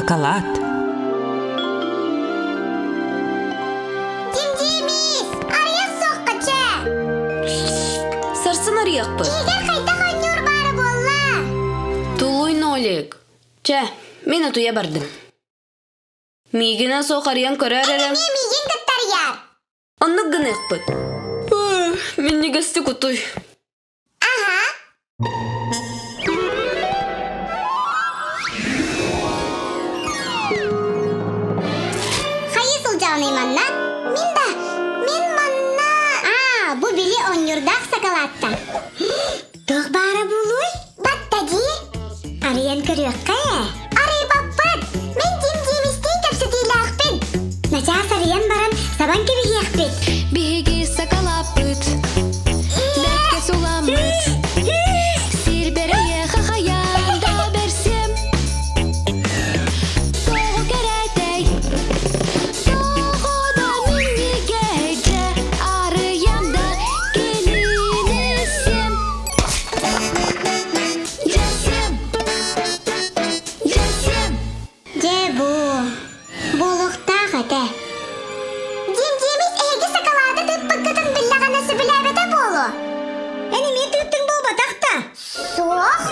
Сакалаат. Димдимис, арыйах суохха чэ. Сарсын арыйахпыт. Игорь хайдах оонньуур баара буолла? Тулуй, Нолик. Чэ, мин утуйа бардым. Миигинэ суох арыйан көрөөр эрэ. Эмиэ миигин кытта арыйаар. Оннук гыныахпыт. Минньигэстик утуй. Аһа. Хайыы сылдьаҕыный манна? Мин да, мин манна. Аа, бу били оонньуурдаах сакалаатта. Туох баара буолуой? Батта дии. Арыйан көрүөххэ ээ. Арыйбаппыт! Мин Дим-Димистиин кэпсэтиилээхпин. Начаас арыйан баран сабан кэбиһиэхпит. Биһиги сакалааппыт, бэркэ суламмыт, сир бэрэйиэхэ хайаан да бэрсиэм. Тоҕо кэрэтэй, тоҕо да минньигэһэй дьэ, арыйан да кинини сиэм. Дьэ сиэм, дьэ сиэм. Дьэ бу, буолуохтаах этэ. Дим-Димис эһиги сакалааты тыыппыккытын биллэҕинэ сөбүлээбэтэ буолуо. Эн эмиэ тыыттыҥ буолбатах да? Суох.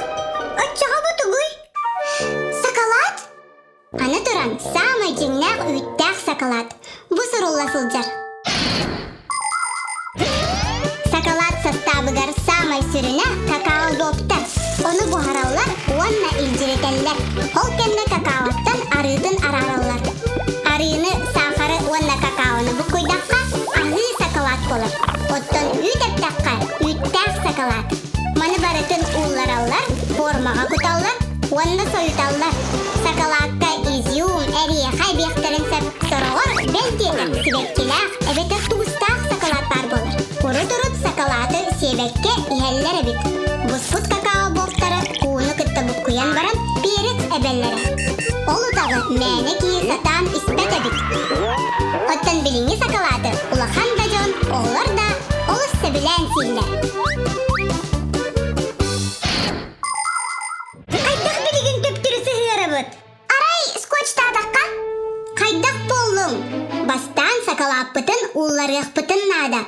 Оччоҕо бу тугуй? Сакалаат? Аны туран, саамай дьиҥнээх үүттээх сакалаат. Бу сурулла сылдьар. Сакалаат састаабыгар саамай сүрүнэ какао-бобтар. Ону буһараллар уонна илдьиритэллэр. Ол кэннэ какаоттан арыытын араараллар. Арыыны, саахары уонна какаону буккуйдахха, аһыы сакалаат буолар. Оттон үүт эптэххэ, үүттээх сакалаат. Маны барытын ууллараллар, формаҕа куталлар уонна сойуталлар. Сакалаакка изюм, эриэхэ эбиэхтэрин сөп. Сороҕор бэл диэтэх сибэккилээх эбэтэр туустаах сакалаат баар буолар. Урут-урут сакалааты сиэбэккэ иһэллэр эбит. Буспут какао бобтары ууну кытта буккуйан баран перец эбэллэрэ. Ол утаҕы мээнэ киһи сатаан испэт эбит. Оттон билиҥҥи сакалааты улахан да дьон, оҕолор да олус сөбүлээн сииллэр. Хайдах билигин төптөрү сыһыарабыт? Арай скотчтаатахха? Хайдах буоллуҥ? Бастаан сакалааппытын уулларыахпытын наада.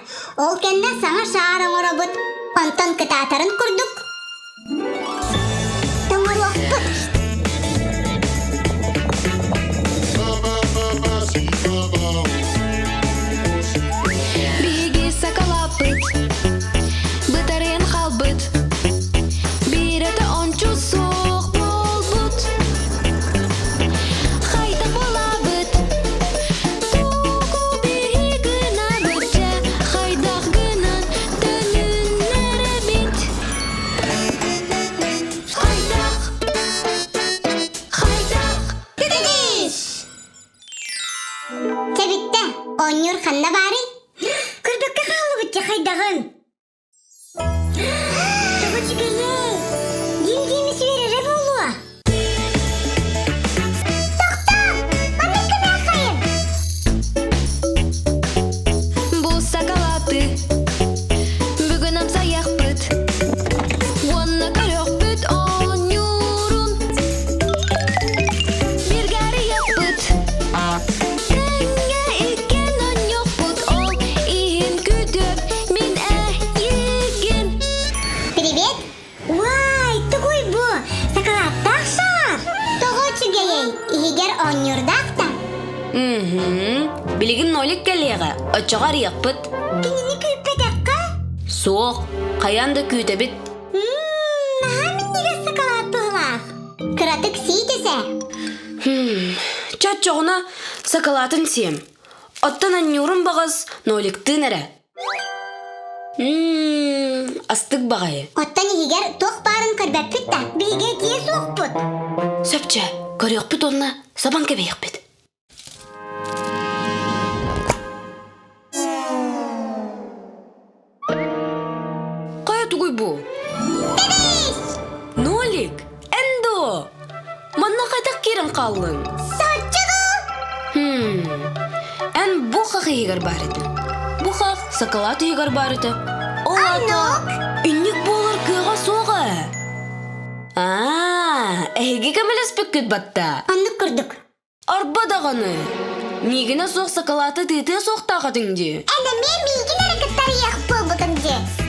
Ол кэннэ саҥа шаар оҥоробут. Онтон кытаатарын курдук тоҥоруохпут. Биһиги сакалааппыт, бытарыйан хаалбыт, биирэтэ ончу суох буолбут. Хайдах буолабыт, тугу биһи гынабыт дьэ, хайдах гынан төнүннэрэбит? Хайдах, хайдах? Тыдыдыш! Чэ бүттэ, оонньуур ханна баарый? Көрбөккө хааллыбыт дьэ хайдаҕын? Тоҕо үчүгэйэй? Дим-дими сүөрэрэ буолуо. Тохтоо! Маннык гыныаххайын! Бу сакалааты бүгүн амсайахпыт уонна көрүөхпүт оонньуурун Биргарыйаппыт тэҥҥэ иккиэн оонньуохпут ол иһин күтүөп мин эйигин Привет! Уай, тугуй бу? Сакалааттаах шаар! Тоҕо үчүгэйэй? Иһигэр оонньуурдаах да? Мм Билигин Нолик кэлиэҕэ, оччоҕо арыйахпыт. Кинини күүппэтэххэ? Суох, хайаан да күүтэбит. Мм, наһаа минньигэс сакалаат быһылаах. Кыратык сии түс ээ. Чэ оччоҕуна сакалаатын сиэм. Оттон анньуурум баҕас Ноликтыын эрэ. Мм, астык баҕайы. Оттон иһигэр туох баарын көрбөппүт да? Биһиги этиэ суохпут. Сөп чэ, көрүөхпүт уонна сабан кэбиһиэхпит. Хайа тугуй бу? Нолик, эн дуо? Манна хайдах киирэн хааллыҥ? Соччо дуу? Хм, эн бу хах иһигэр баар этиҥ. Бу хах сакалаат иһигэр баар этэ. Ол аата инник буолар кыаҕа суох ээ. Аа, эһиги көмөлөспүккүт батта. Оннук курдук. Арба даҕаны! Миигинэ суох сакалааты тыытыа суохтаах этиҥ дии. Эн эмиэ миигин эрэ кытта арыйах буолбутуҥ дии.